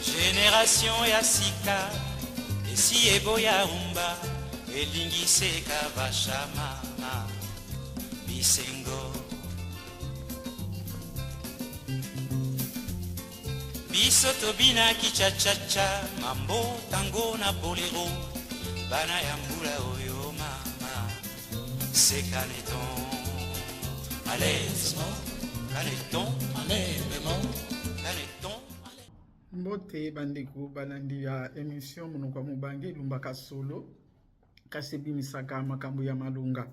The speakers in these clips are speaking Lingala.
Generation ya sika esi eboya rumba elingi seka vasha mama bisengo biso tobinaki chachacha mambo tango na bolero bana ya mbula oyo mama sekaneton alaisement caneton Malembe caneton Mbote bandeko balandi ya emission monoko ya mobange elumbaka solo kasi ebimisaka makambo ya malonga.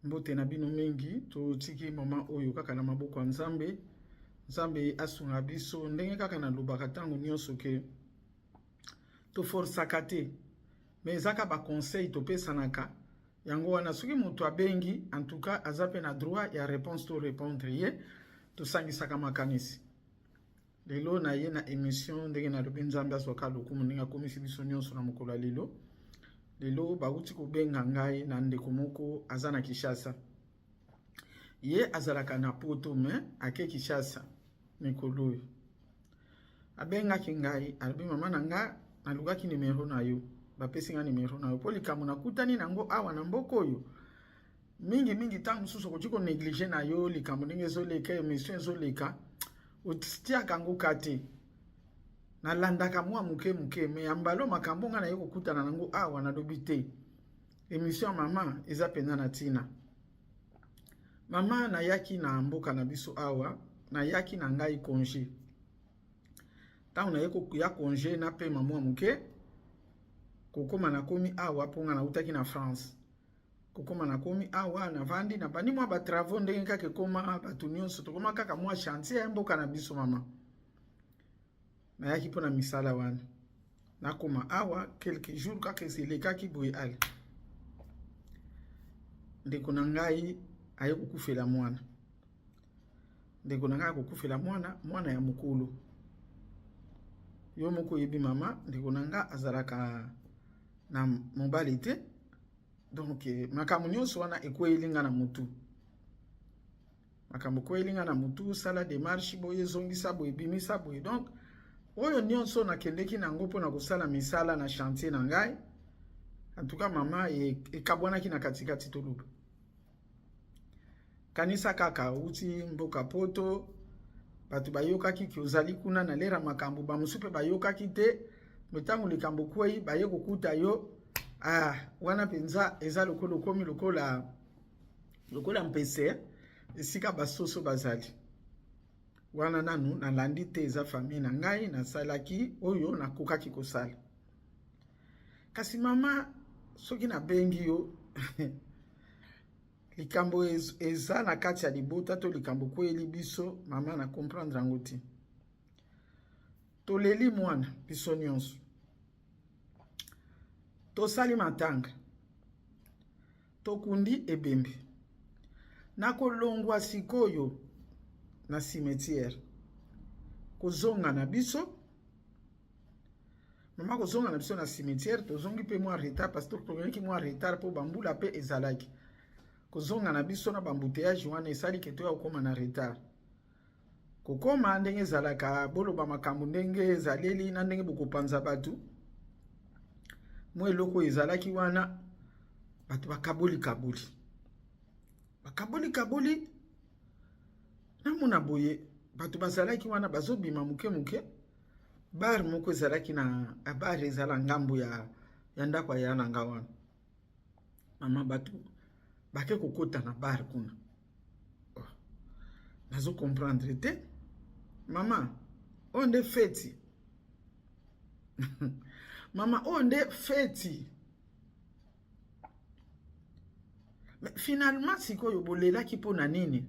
Mbote na bino mingi, totiki mama oyo kaka na maboko ya Nzambe. Nzambe asunga biso ndenge kaka nalobaka ntango nyonso ke toforsaka te me ezaka ba conseil topesanaka yango wana soki moto abengi en tout cas aza mpe na droit ya réponse to répondre ye tosangisaka makanisi lelo na ye na émission ndenge nalobi nzambe azwaka lokumu ndenge akomisi biso nyonso na mokolo ya lelo lelo bauti kobenga ngai na ndeko moko aza na kinshasa ye azalaka na poto me ake kinshasa mikolo oyo abengaki ngai alobi mama na nga nalukaki nimero na yo bapesi nga nimero na yo mpo likambo nakutani nango awa na mboka oyo mingi mingi ntango mosusu okoki konéglige na yo likambo ndenge ezoleka émission ezoleka otiaka yango ka te nalandaka mwa moke moke me ya mbalo makambo ngai naye kokutana nango awa nalobi te émission ya mama eza mpenza na ntina mama nayaki na mboka na biso awa nayaki na ngai congé ntango naye koya congé napema mwa moke kokoma nakomi awa mpo nga nautaki na france kokoma nakomi awa navandi nabandi mwa batravaux ndenge kaka ekoma bato nyonso tokoma kaka mwa chantier ya mboka na biso mama nayaki mpo na misala wana nakoma awa quelques jours kaka elekaki boye ale ndeko na ngai aye kokufela mwana ndeko na ngai akokufela mwana mwana ya mokolo yo moko oyebi mama ndeko na ngai azalaka na mobali te donc makambo nyonso wana ekweyeli nga na motu makambo ekweyeli nga na motu sala démarche boye ezongisa boye ebimisa boye donc oyo nyonso nakendeki na yango mpona kosala misala na chantier na ngai en tout cas mama ekabwanaki na katikati toloba kanisa kaka outi mboka poto bato bayokaki ki ozali kuna na lera makambo bamosusu mpe bayokaki te me ntango likambo kwei baye kokuta yo ah, wana mpenza eza lokola okomi lokola lokola mpese esika basoso bazali wana nanu nalandi te eza famille na ngai nasalaki oyo nakokaki kosala kasi mama soki nabengi yo likambo eza na kati ya libota to likambo kweyeli biso mama na comprendre yango te toleli mwana biso nyonso tosali matanga tokundi ebembe nakolongwa sikoyo na cimetière kozonga na biso mama kozonga na biso na cimetière tozongi mpe mwa retard parce que tokendaki mwa retard mpo bambula mpe ezalaki kozonga na biso na bambouteillage wana esali ke toya kokóma na retard kokóma ndenge ezalaka boloba makambo ndenge ezaleli na ndenge bokopanza bato mwa eloko oyo ezalaki wana bato bakaboli kaboli bakaboli kaboli namona boye bato bazalaki wana bazobima moke moke bar moko ezalaki na bar ezala ngambo ya, ya ndako ya na nga wana mama bato bake kokota na bar kuna oh. nazo comprendre te mama oyo nde feti mama oyo nde feti Mais finalement sikoyo bolelaki mpo na nini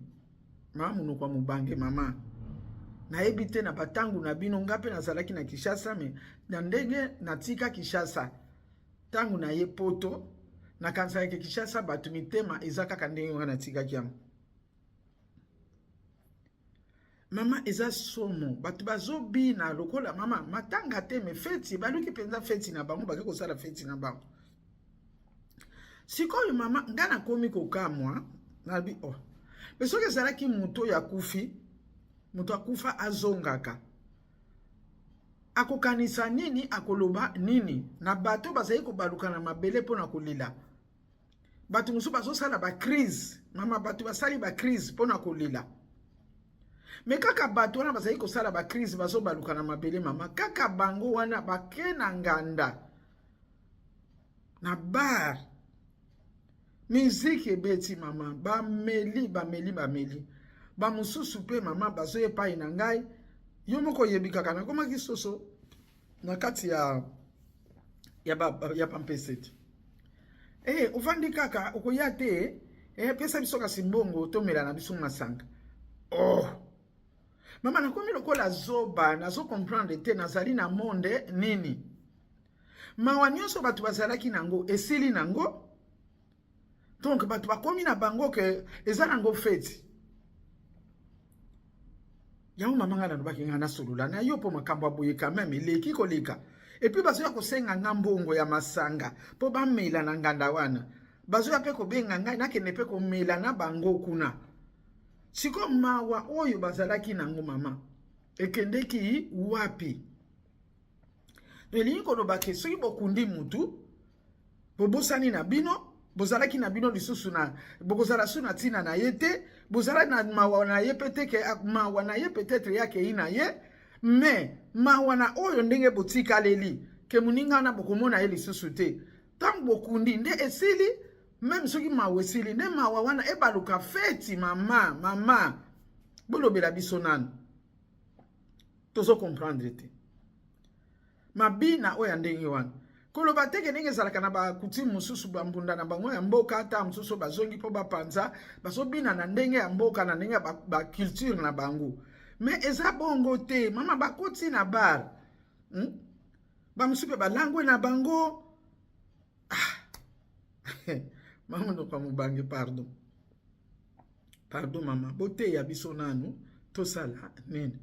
mama monoko ya mobange mama nayebi te na batango na bino nga mpe nazalaki na kinshasa me na ndenge natika kinshasa ntango na ye poto nakanisaki kinshasa bato mitema eza kaka ndenge nga natikaki yango mama eza somo bato bazobina lokola mama matanga te me feti baluki mpenza feti na bango bake kosala feti na bango sikoyo mama nga nakomi kokamwa nabi oh me soki ezalaki moto oyo akufi moto akufa azongaka. Akokanisa nini, akoloba nini na bato bazali kobaluka na mabele mpo na kolela? Bato mosusu bazosala ba crise, mama, bato basali ba crise mpo na kolela. Me kaka bato wana bazali kosala ba crise, bazobaluka na mabele, mama, kaka bango wana bake na nganda na bar, miziki ebeti, mama, bameli, bameli, bameli. Bamosusu mpe, mama, bazoya epai na ngai. Yo moko oyebi kaka nakomaki soso na kati ya bampese te. Ovandi kaka, okoya te. Pesa biso kasi mbongo tomela na biso masanga. Oh mama, nakomi lokola zoba, nazocomprendre te nazali na monde nini. Mawa nyonso bato bazalaki nango esili nango. Donc bato bakomi na bango ke eza nango feti yango. Mama, ngai nalobaki, ngai nasolola na yo mpo makambo ya boye quand même eleki koleka. Et puis bazoya kosenga nga mbongo ya masanga mpo bamela na nganda wana. Bazoya mpe kobenga ngai nakende mpe komela na bango kuna. Sikoyo mawa oyo bazalaki nango, mama, ekendeki wapi? Elingi koloba ke soki bokundi mutu, bobosani na bino, bozalaki na bino lisusu na bokozala su na ntina na ye te, bozala na mawa na ye mpe te, ke mawa na ye peut-être ye akei na ye, mais mawa na oyo ndenge botikaleli ke moninga wana bokomona ye lisusu te. Ntango bokundi nde esili. Même soki mawa esili, nde mawa wana ebaluka feti. Mama, mama, bolobela biso nanu, tozocomprendre te mabina oyo ya ndenge wana. Koloba teke ndenge ezalaka na bacoutume mosusu, bambunda na bango ya mboka, ata mosusu bazongi mpo bapanza, bazobina na ndenge ya mboka, na ndenge ya baculture na bango. Mais eza bongo te, mama. Bakoti na bar, Bamosusu mpe balangwe na bango. Ah. Mama Ndoka Mobange, pardon, pardon mama, boteya biso nanu, tosala nini?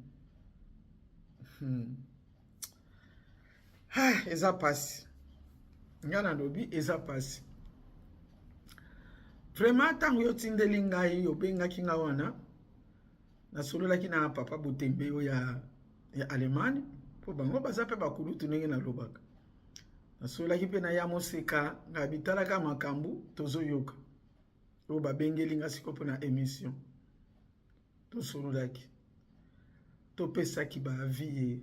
Ah, eza pasi. Ngai nalobi eza pasi vraiment. Ntango yo tindeli ngai, obengaki ngai wana, nasololaki na papa Botembe oyo ya Allemagne, mpo bango baza mpe bakulutu. Ndenge nalobaka, nasololaki mpe na ya moseka. Ngai bitalaka makambo tozoyoka oyo babengeli nga sikoyo mpo na émission. Tosololaki, topesaki baavis. Ye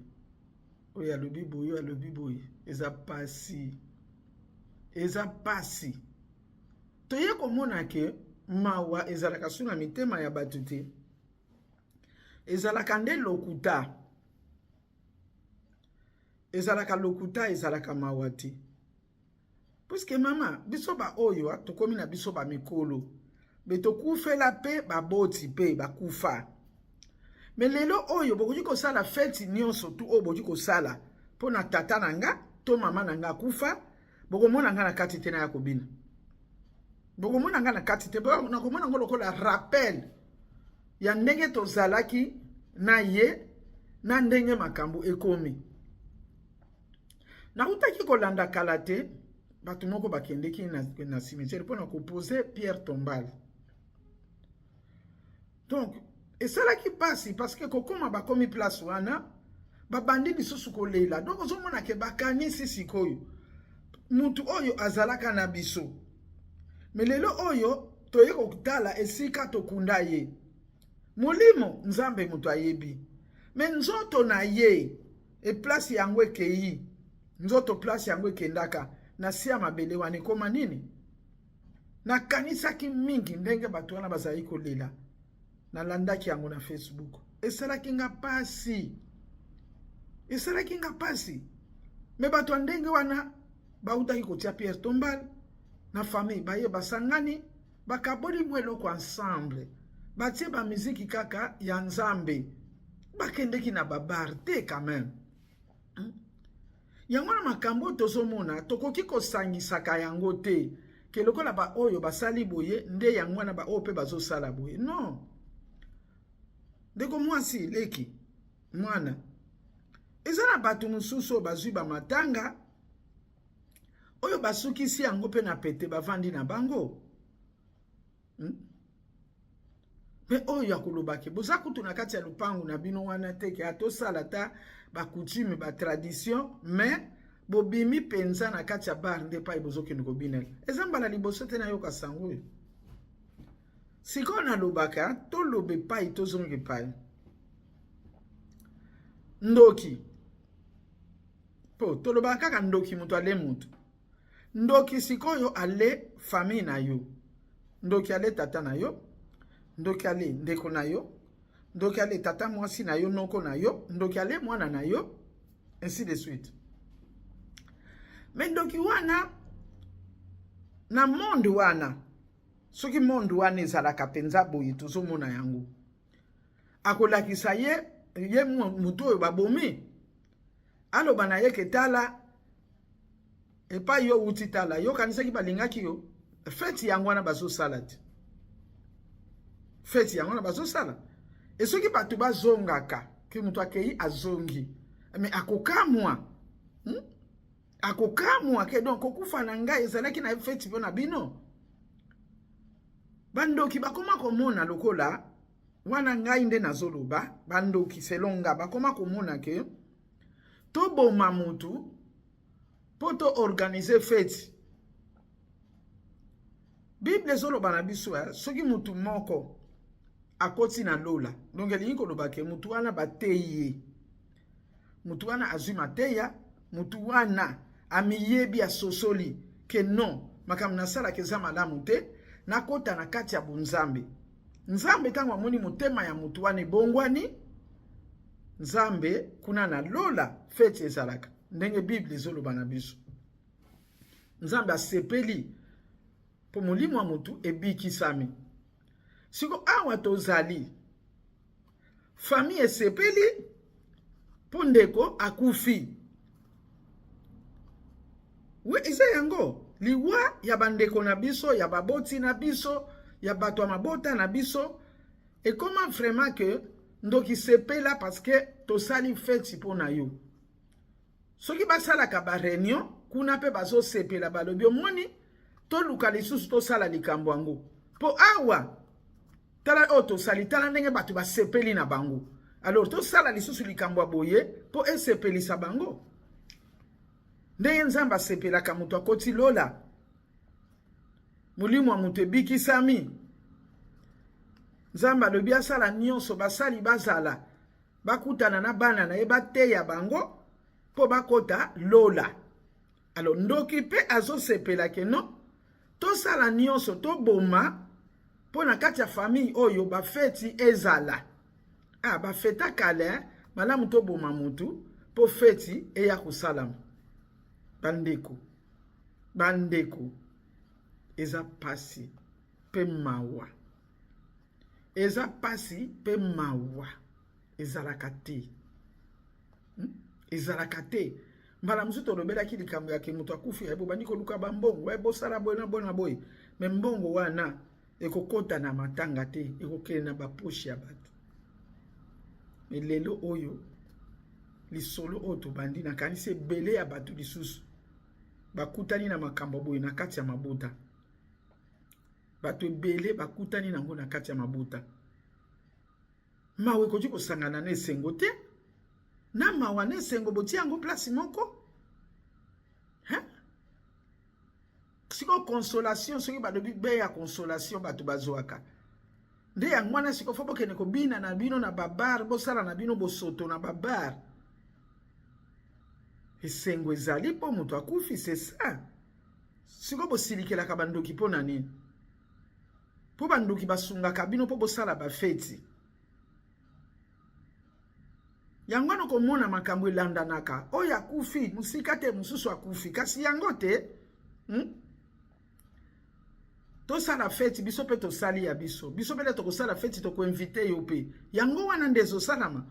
oyo alobi boye, oyo alobi boye. Eza pasi, eza pasi. Toye komona ke mawa ezalaka su na mitema ya bato te, ezalaka nde lokuta, ezalaka lokuta, ezalaka mawa te. Puisque mama, biso baoyo tokomi na biso bamikolo, be tokufela mpe baboti mpe bakufa. Me lelo oyo bokoki kosala feti nyonso tu oyo bokoki kosala mpo na tata na nga to mama na nga akufa, bokomona nga na kati te. Na ya kobina, bokomona nga na kati te. Nakomona ngo lokola rappel ya ndenge tozalaki na ye, na ndenge makambo ekomi. Nakutaki kolanda kala te, bato moko bakendeki na cimetière mpona kopose pierre tombale. Donc esalaki mpasi parce que kokóma, bakomi place wana, babandi lisusu kolela. Donc ozomona ke bakanisi sikoyo mutu oyo azalaka na biso, me lelo oyo toye kotala esika tokunda ye, molimo Nzambe moto ayebi, me nzoto na ye eplace yango ekei, nzoto place yango ekendaka na si ya mabele wana ekóma nini? Nakanisaki mingi ndenge bato wana bazali kolela. Nalandaki yango na Facebook, esalaki nga pasi, esalaki nga pasi. Me bato ya ndenge wana bautaki kotia pierre tombale na famille, baye basangani, bakaboli mwa eloko ensemble, batie bamiziki kaka ya Nzambe, bakendeki na babar te quand même, Yango na makambo oyo tozomona, tokoki kosangisaka yango te ke lokola baoyo basali boye nde yango wana baoyo mpe bazosala boye. Non, ndeko mwasi, leki, mwana, eza na bato mosusu oyo bazwi bamatanga oyo basukisi yango mpe na pete, bavandi na bango. Mpe oyo ya koloba ke boza kutu na kati ya lupangu na bino wana te, ke atosala ata bacoutume, batradition, mais bobimi mpenza na kati ya bar nde epai bozokende kobinela. Eza mbala liboso te nayoka sango oyo. Sikoyo nalobaka, toloba epai, tozonga epai ndoki, mpo tolobaka kaka ndoki moto ale moto. Ndoki sikoyo ale famille na yo, ndoki ale tata na yo, ndoki ale ndeko na yo, ndoki ale tata mwasi na yo, noko na yo, ndoki ale mwana na yo, ainsi de suite. Mais ndoki wana na monde wana, soki monde wana ezalaka mpenza boye, tozomona yango, akolakisa ye ye motu oyo babomi, aloba na ye ke tala epai yo wuti, tala yo kanisaki balingaki yo. Feti yango wana bazosala te, feti yango wana bazosala. E soki bato bazongaka ke moto akei azongi, mais akokamwa, Akokamwa ke donc kokufa na ngai ezalaki na feti mpo na bino. Bandoki bakoma komona lokola wana, ngai nde nazoloba, bandoki selon nga bakoma komona ke toboma mutu mpo toorganiser feti. Bible ezoloba na biso, soki mutu moko akoti na lola, donc elingi koloba ke mutu wana bateyi ye, mutu wana azwi mateya, mutu wana amiyebi, asosoli ke non, makambo nasalaka eza malamu te, nakota na kati ya bonzambe. Nzambe ntango amoni motema ya mutu wana ebongwani, Nzambe kuna na lola feti ezalaka ndenge Bible ezoloba na biso. Nzambe asepeli mpo molimo ya motu ebikisami. Siko awa tozali, famille esepeli mpo ndeko akufi. We eza yango liwa ya bandeko na biso, ya baboti na biso, ya bato ya mabota na biso, ekoma vraiment ke ndoki sepela parce que tosali feti mpo na yo. Soki basalaka baréunion kuna mpe bazosepela, balobi omoni, toluka lisusu tosala likambo yango, mpo awa tala oyo tosali, tala ndenge bato basepeli na bango, alors tosala lisusu likambo ya boye mpo esepelisa bango. Ndenge Nzambe asepelaka moto akoti lola, molimo ya moto ebikisami, Nzambe alobi asala nyonso, basali bazala, bakutana na bana na ye, bateya bango mpo bakota lola. Alors ndoki mpe azosepela ke non, tosala nyonso, toboma mpo na kati ya famille oyo bafeti ezala. Ah, bafeta kala, malamu toboma mutu mpo feti eya kosalama. Bandeko, bandeko, eza pasi mpe mawa, eza pasi mpe mawa. Ezalaka te, Ezalaka te. Mbala mosusu tolobelaki likambo ya ke moto akufi, aye bobandi koluka bambongo, aye bosala boye na boye na boye, mais mbongo wana ekokɔta na matanga te, ekokende na bapoche ya bato. Mais lelo oyo lisolo oyo tobandi, nakanisi ebele ya bato lisusu bakutani na makambo boye na kati ya mabota. Bato ebele bakutani nango na kati ya mabota. Mawa ekoki kosangana na esengo te. Na mawa na esengo, botia yango place moko. Sikoyo consolation, soki balobi be ya consolation, bato bazwaka nde yango wana. Sikoyo faut bokende kobina na bino na babar, bosala na bino bosoto na babar, esengo ezali mpo moto akufi, c'est ça. Sikoyo bosilikelaka bandoki mpo na nini? Mpo bandoki basungaka bino mpo bosala bafeti yango wana. Komona makambo elandanaka, oyo akufi mosika te, mosusu akufi, kasi yango te, Tosala feti, biso mpe tosali ya biso, biso mpe nde tokosala feti, tokoinviter yo mpe. Yango wana nde ezosalama,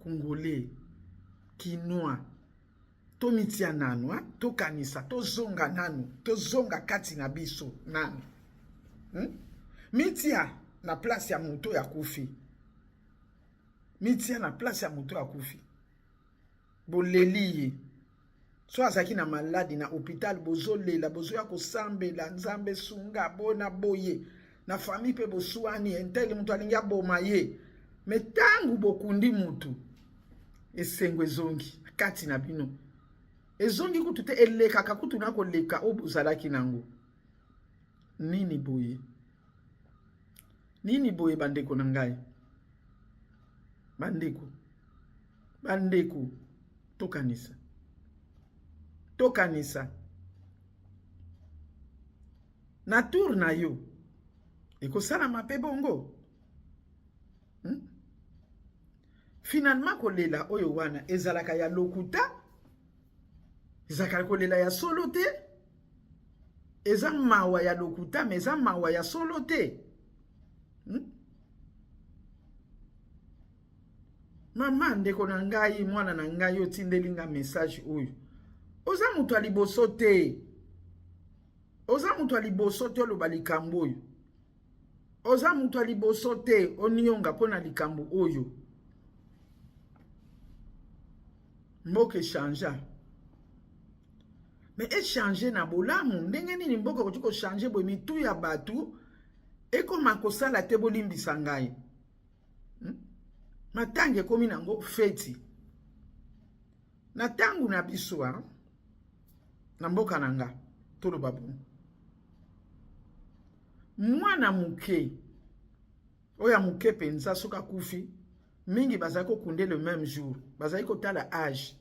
Congolais, Kinois, tomitia nanu, tokanisa, tozonga nanu, tozonga kati na biso nanu, Mitia na place ya moto oyo akufi, mitia na place ya moto oyo akufi, boleli ye. So azalaki na maladi na hopital, bozolela, bozoya kosambela, Nzambe sunga bona boye na famille mpe boswani entele moto alingi aboma ye. Me ntango bokundi motu, esengo ezongi kati na bino, ezongi kutu te, elekaka kutu na koleka oyo bozalaki nango. Nini boye, nini boye bandeko na ngai, bandeko, bandeko, tokanisa, tokanisa na tour na yo ekosalama mpe bongo, Finalement kolela oyo wana ezalaka ya lokuta, ezalaka kolela ya solo te, eza mawa ya lokuta, me eza mawa ya solo te, Mama, ndeko na ngai, mwana na ngai, otindeli nga message oyo, oza moto ya liboso te, oza moto ya liboso te oloba likambo oyo, oza moto ya liboso te onionga mpona likambo oyo. Mboka echangea, me echange na bolamu. Ndenge nini mboka ekoki kochange boye? Mitu ya bato ekoma kosala te, bolimbisa ngai, Matanga ekomi nango feti. Na ntango na biso na mboka na nga, toloba bongo, mwana moke oyo ya moke mpenza soki akufi, mingi bazali kokunde le même jour, bazali kotala age.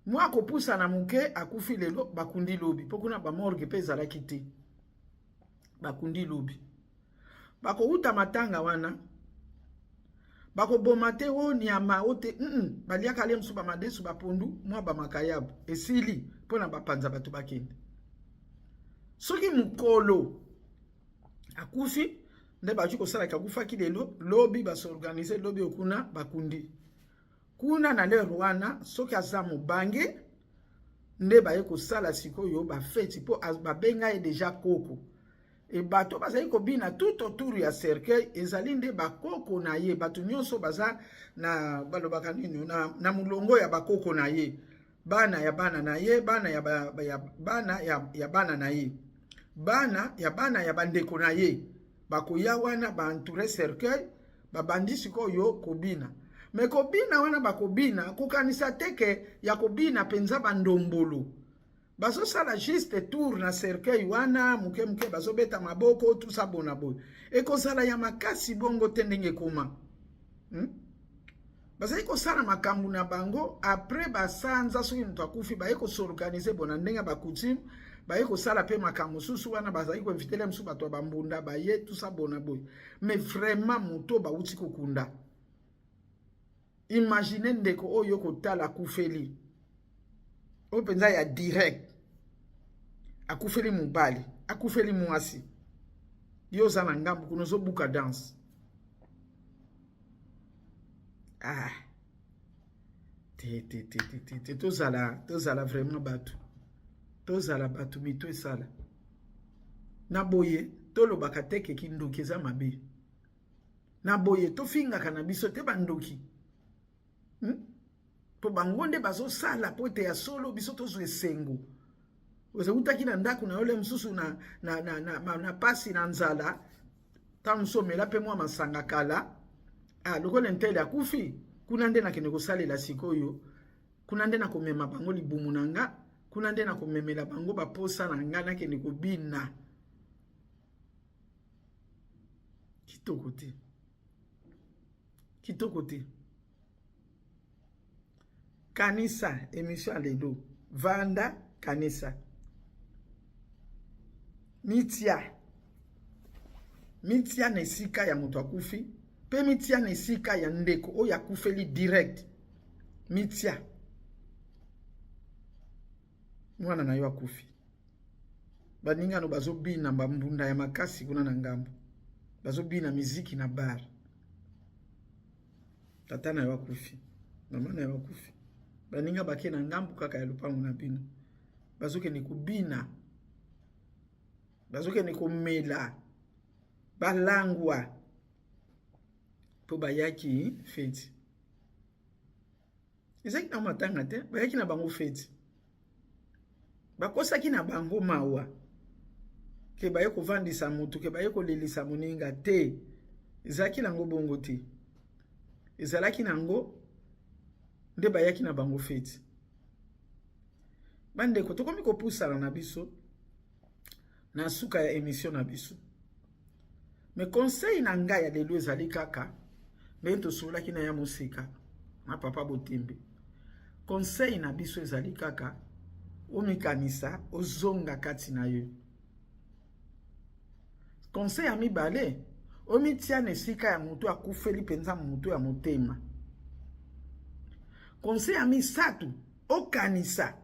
Mwa akopusana moke, akufi lelo, bakundi lobi, mpo kuna bamorgue mpe ezalaki te, bakundi lobi. Bakowuta matanga wana, bakoboma te o nyama o te, baliaka le mosusu bamadesu, bapondu, mwa bamakayabu, esili mpona bapanza bato bakende. Soki mokolo akufi nde bazwi kosalaka, akufaki lelo, lobi basorganize, lobi okuna bakundi kuna na lere wana. Soki aza mobange nde baye kosala sikoyo bafeti, mpo babenga ye deja koko. E bato bazali kobina tout autour ya cercueil ezali nde bakoko na ye, bato nyonso baza na balobaka nini na molongo ya bakoko na ye, bana ya bana na ye, bana ya, ba, ya bana ya bana na ye, bana ya bana ya bandeko na ye, bakoya wana baentoure cercueil, babandi sikoyo kobina. Me kobina wana bakobina, kokanisa teke ya kobina mpenza bandombolo, bazosala juste tour na cercueil wana moke moke, bazobeta maboko tusa bona boye. Ekozala ya makasi bongo te ndenge ekoma, Bazali kosala makambo na bango après basanza. Soki moto akufi, baye kosorganize bona ndenge ya bacoutume, baye kosala mpe makambo mosusu wana, bazali koinvitele mosusu bato ya bambunda, baye tusa bona boye. Mais vraiment moto bauti kokunda, imagine ndeko oyo kotala akufeli oyo mpenza ya direct, akufeli mobali, akufeli mwasi, yo oza na ngambu kuna ozobuka danse. Ah, te te te te te te, tozala, tozala vraiment bato, tozala bato mito esala na boye. Tolobaka te ke kindoki eza mabe na boye, tofingaka na biso te bandoki, Mpo bango nde bazosala po ete ya solo biso tozwa esengo. Ozewutaki na ndako na yo le mosusu na pasi, na nzala, ntango mosusu omela mpe mwa masanga kala. Ah, lokola ntele akufi, kuna nde nakende kosalela sikoyo, kuna nde nakomema bango libumu na nga, kuna nde nakomemela bango baposa na nga, nakende kobina. Kitoko te, kitoko te. Kanisa émission ya lelo, vanda, kanisa, mitia, mitia na esika ya moto akufi, mpe mitia na esika ya ndeko oyo akufeli direct. Mitia, mwana na yo akufi, baningano bazobina bambunda ya makasi kuna na ngambo, bazobina miziki na bar. Tata na yo akufi, mama na yo akufi, baninga bake na ngambu kaka ya lopango na bino, bazokende kobina, bazokende komela, balangwa mpo bayaki feti. Ezalaki na matanga te, bayaki na bango feti. Bakosaki na bango mawa ke baye kovandisa motu, ke baye kolelisa moninga te. Ezalaki nango bongo te, ezalaki nango nde bayaki na bango feti. Bandeko, tokomi kopusana na biso na suka ya émission na biso. Mais conseil na ngai ya lelo ezali kaka ndenge tosololaki na ya mosika na papa Botembe. Conseil na biso ezali kaka omikanisa, ozonga kati na yo. Conseil ya mibale, omitia na esika ya moto akufeli mpenza moto ya motema. Conseil ya misato, okanisa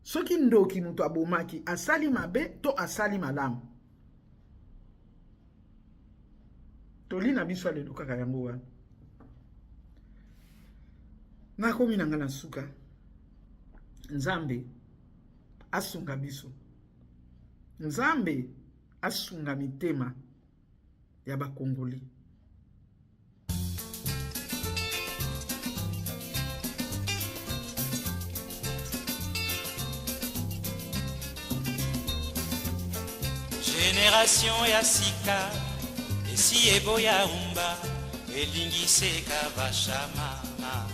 soki ndoki moto abomaki asali mabe to asali malamu. Toli na biso ya lelo kaka yango wana. Nakomi na nga na suka. Nzambe asunga biso, Nzambe asunga mitema ya bakongoli. Génération ya sika esi eboya rumba, elingi seka basha mama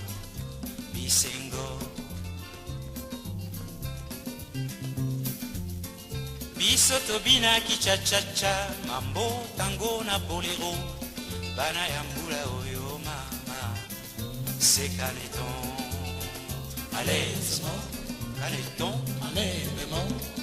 bisengo. Biso tobinaki cha-cha-cha, mambo tango na bolero. Bana ya mbula oyo mama sekaneton, À l'aisement, kaneton, en aimement.